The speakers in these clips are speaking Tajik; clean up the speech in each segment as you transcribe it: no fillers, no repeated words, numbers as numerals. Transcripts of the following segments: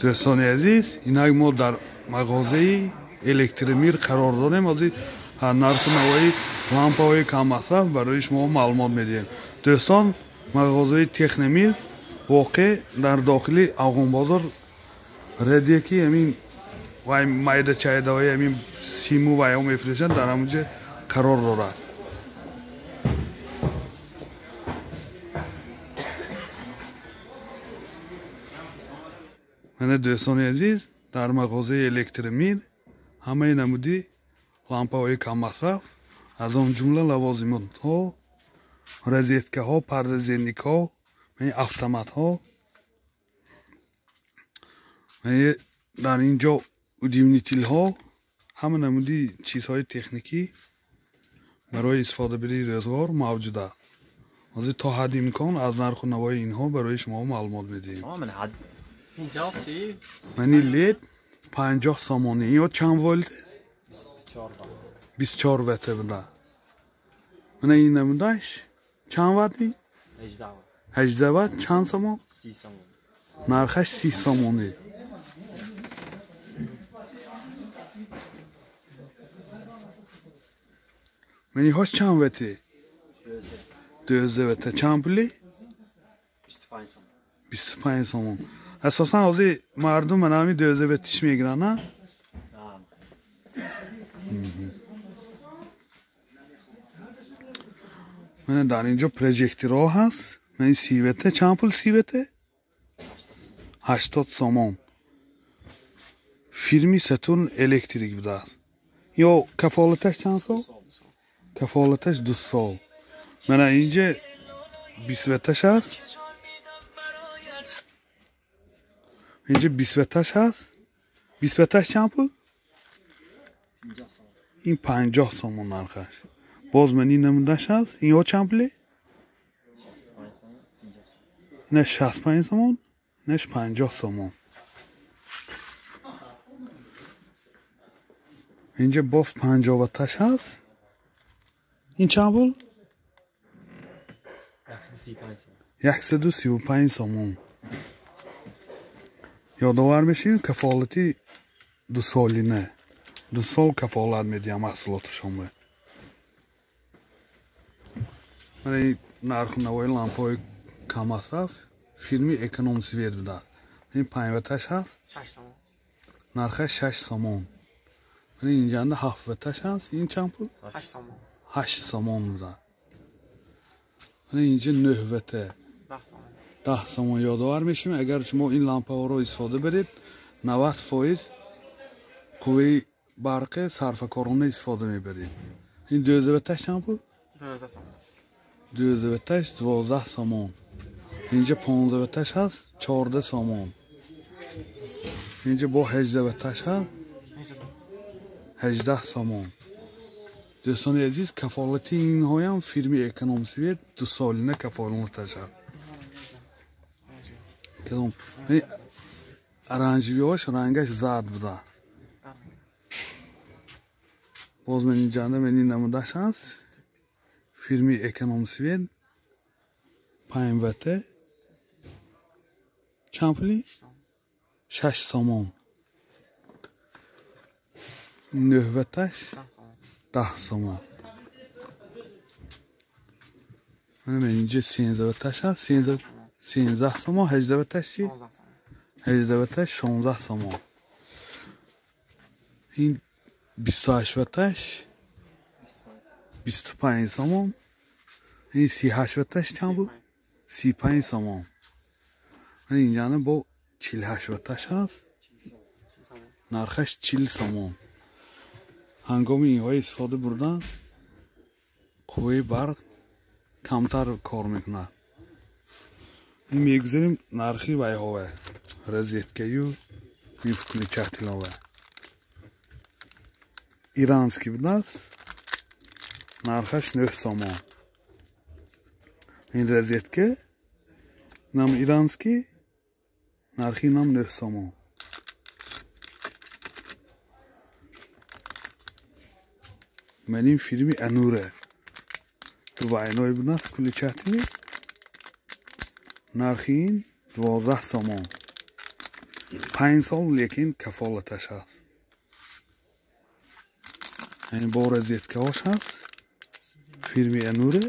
Дӯстони азиз, инак мо дар мағозаи Электромир қарор дорем. Ҳозир нарху навои лампаҳои каммасраф барои шумо маълумот медиҳем. Дӯстон, мағозаи Техномир воқеъ дар дохили Афғонбозор радие ки ҳамин вай майда чайдаҳои ҳамин симу вайҳо мефурӯшанд, дар ҳамонҷо қарор дорад. Мана дӯстони азиз, дар мағозаи Электромир ҳамаи намуди лампаҳои каммасраф, аз он ҷумла лавозимотҳо, розеткаҳо, пардазерникҳо, автоматҳо, дар ин ҷо удлинительҳо, ҳама намуди чизҳои техникӣ барои истифодабарии рӯзғор мавҷуд аст. Ҳозир то ҳадди имкон аз нарху навои инҳо барои шумо маълумот медиҳем. Мани лед 50 сомонӣ. Ё чанд волт? 24 ватт буда. Мана ин намудаш чанд ватт? 18 ватт. Чанд сомон? 30 сомон. Нархаш 30 сомонӣ. Мани ҳош чанд ватт? 12 ватт. Чанд пули? 25 сомон. 25 сомон. Асосан ҳозир мардум мана ҳамин 12 ваттиш мегиранд, на? Мана дар ин ҷо прожекторҳо ҳаст. Мана 30 ватт. Чанд пул 30 ватт? 80 сомон. Фирми Сатурн Электрик будааст. Ё кафолаташ чанд сол? Кафолаташ 2 сол. Мана инҷа 20 ватташ ҳаст. Инҷа 20 ватташ ҳаст. 20 ватташ чанд пул? Ин 50 сомон нархаш. Боз ман ин намудаш ҳаст. Ин ё чанд пуле? Не 65 сомон, не 50 сомон. Инҷа боз 50 ватташ ҳаст. Ин чанд пул? 135 сомон. Ёдовар мешавем, кафолати дусолина. 2 сол кафолат медиҳам маҳсулоташонба. Мана ин нарху навои лампаҳои каммасраф фирми Эконом Свет буда. Ин 5 ватташ ҳаст. 6 сомон. Нархаш 6 сомон. Мана инҷанда 7 ватташ ҳаст. Ин чанд пул? 8 сомон. 8 сомон буда. Мана инҷа 9 ватт. 10 сомон. Ёдовар мешавем, агар шумо ин лампаҳоро истифода баред, 90% қувваи барқи сарфакорона истифода мебаред. Ин 12 ватташ чанд пул? 12 сомон. 12 ватташ 12 сомон. Инҷа 15 ватташ ҳаст, 14 сомон. Инҷа бо 18 ватташ ҳаст, 18 сомон. Дӯстони азиз, кафолати инҳоям фирми Эконом Свет 2 солина кафолаташ ҳаст. Кадом оранжевиҳош рангаш зард буда. Боз ман инҷанда ман ин намудаш ҳаст. Фирми Эконом Свет 5 ватт. Чанд пули? 6 сомон. 9 ватташ 10 сомон. Мана инҷа 13 ватташ ҳаст, 13 сомон. 18 ватташ чи? 18 ватташ 16 сомон. Ин 28 ватташ 25 сомон. Ин 38 ватташ чанд буд? 35 сомон. Инҷана бо 48 ватташ ҳаст. Нархаш 40 сомон. Ҳангоми инҳои истифода бурдан қувваи барқ камтар кор мекунад. Мегузарем нархи вайҳова, розеткаю включателова. Иранский будааст, нархаш 9 сомон. Ин розетка нам иранский, нархи нам 9 сомон. Ман ин фирми Анура. Двойной будааст включатели. Нархи ин 12 сомон. 5 сол лекин кафолаташ ҳаст. Ин бо розеткаҳош ҳаст. Фирми Ануре.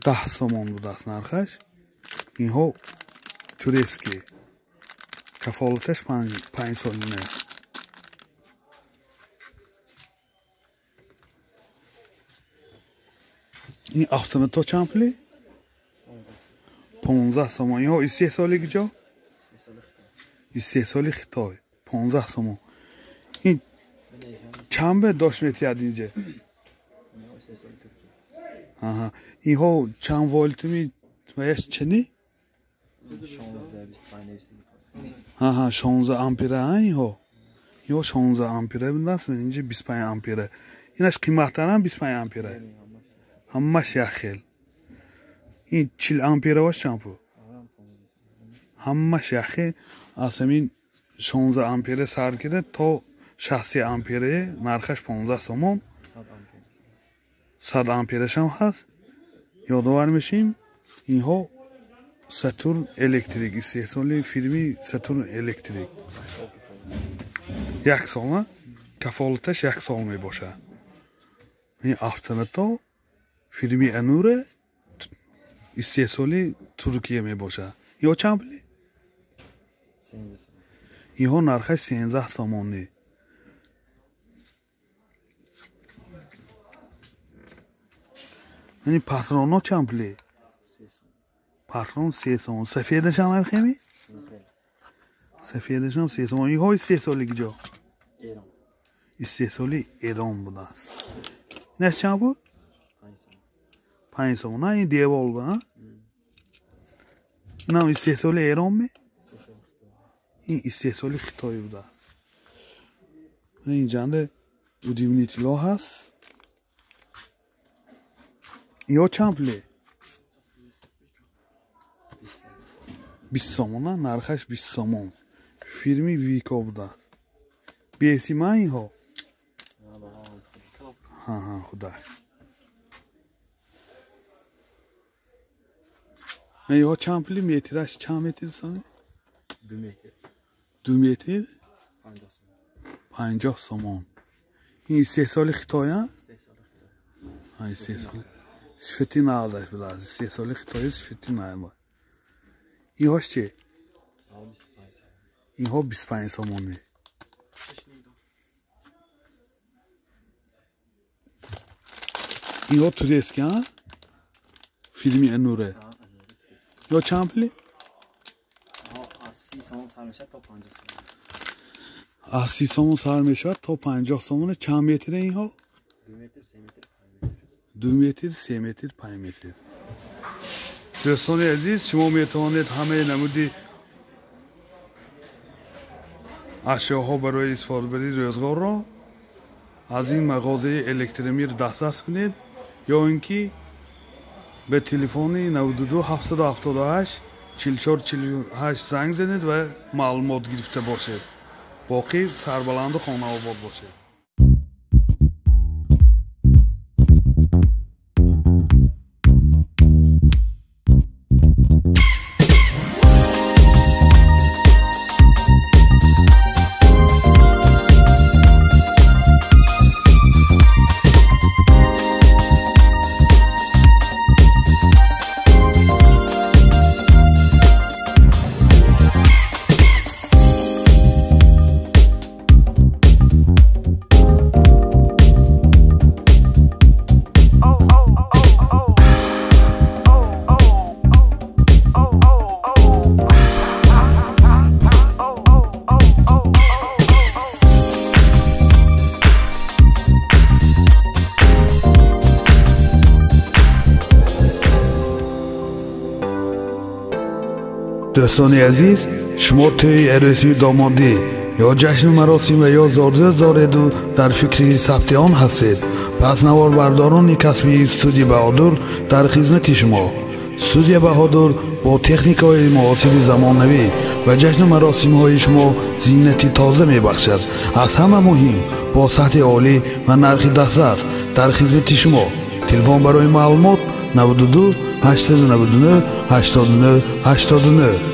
10 сомон будааст нархаш. Инҳо турецкий. Кафолаташ 5 солина. Ин автоматҳо чанд пулӣ? 15 сомон. Инҳо истеҳсоли куҷо? Истеҳсоли Хитой. 15 сомон. Ин чанд бе дошт метиҳад инҷа? Аҳа. Инҳо чанд волтми ваяш чани? Аҳа, 16 ампера инҳо. Инҳо 16 ампера будааст, инҷа 25 ампера. Инаш қиматтарам 25 ампера. Ҳамаш як хел. Ин 40 амперааш чанд пул? Ҳамаш як хел. Аз ҳамин 16 ампера сар карда то 60 ампера нархаш 15 сомон. 100 амперашам ҳаст. Ёдовар мешем, инҳо Сатурн Электрик, истеҳсоли фирми Сатурн Электрик. Як сол, кафолаташ як сол мебошад. Ин автоматҳо фирми Ануре, истеҳсоли Туркия мебошад. Инҳо чанд пулӣ? Инҳо нархаш 13 сомонӣ. Ин патронҳо чанд пулӣ? Патрон 3 сомон. Сафедашам нархеми? Сафедашам 3 сомон. Инҳо истеҳсоли куҷо? Истеҳсоли Эрон будааст. Инаш чанд буд? 5 сомон. Ин девол буд, а? Инам истеҳсоли Эрон ме? Ин истеҳсоли Хитой будааст. Ин ҷанда удивнитило ҳаст. Инҳо чанд пуле? 20 сомон, нархаш 20 сомон. Фирми Вико будааст. Бесима инҳо? Ҳа, худаш. Инҳо чанд пули? Метраш чанд метр сами? 2 метр. 2 метр? 50 сомон. Ин истеҳсоли Хитой, а? Ҳа, истеҳсоли. Сифати надошт будааст. Истеҳсоли Хитой сифати надошт. Инҳош чи? Инҳо 25 сомонӣ. Инҳо турецкий, а? Фирми Ануре. Ё чанд пулӣ? Аз 30 сомон сар мешавад то 50 сомон. Аз 30 сомон сар мешавад то 50 сомон. Чанд метре инҳо? 2 метр, 3 метр, 5 метр. 2 метр, 3 метр, 5 метр. Дӯстони азиз, шумо метавонед ҳамаи намуди ашёҳо барои истифодабарии рӯзғорро аз ин мағозаи Электромир дастрас кунед ё ин ки ба телефони 92 778 44 48 занг занед ва маълумот гирифта бошед. Боқӣ сарбаланду хонаобод бошед. Дӯстони азиз, шумо тӯи арӯсии домодӣ ё ҷашну маросим ва ё зорзӯз дореду дар фикри сабти он ҳастед, пас наворбардорони касбии студия Баҳодур дар хизмати шумо. Студия Баҳодур бо техникаҳои муосири замонавӣ ва ҷашну маросимҳои шумо зинати тоза мебахшад. Аз ҳама муҳим, бо сатҳи олӣ ва нархи дастрас дар хизмати шумо. Телефон барои маълумот 92 899 89 89.